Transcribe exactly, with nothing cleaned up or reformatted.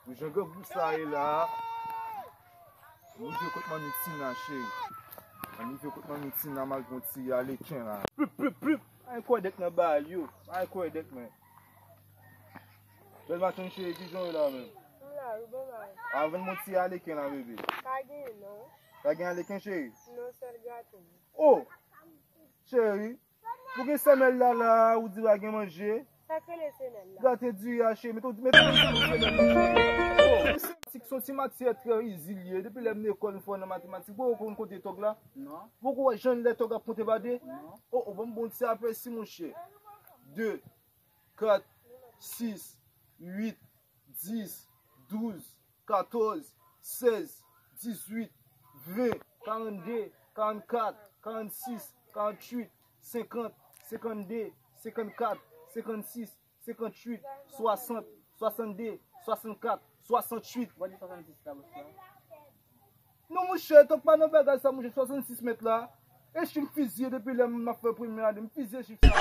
Pou jan grangou sa ye la. Rive kot manmi Tina, cheri. Ann rive kot manmi Tina, m al pran ti aleken la. Plup, plup, plup. Ay, kòdèk nan bal yo. Ay, kòdèk, men. Bèl maten, cheri, ki jan w ye la menm? M la wi, bon bagay. Al vann mwen ti aleken la, bebe. Pa gen, non. Pa gen aleken, cheri? Non, sèl graten. Oh! Cheri, pou gen semèl la la, ou di pa gen manje. Sa k rele semèl la? Graten diri a, cheri, mete, mete semèl la, cheri. Oh, matematik se yon ti matyè trè izi l ye. Depi lè m lekòl, m fò nan matematik. Bon, ou konn konte tòg la? Non. Bon, ou wè jan lè tòg ap konte pa de? Non. Oh, oh, ban m bon ti apèsi, monchè. De, kat, sis, uit, dis, douz, katòz, sèz, dizuit, ven, karannde, karannkat, karannsis, karannuit, senkant, senkannde, senkannkat, senkannsis, senkannuit, swasant, swasannde, swasannkat, swasanntuit. Ou pa di swasannsis la, bòs la? Non, monchè, tòg pa nan bagay sa, monchè, swasannsis mèt la. E chif m fizye depi lè m ap fè premyè ane, m fizye chif sa.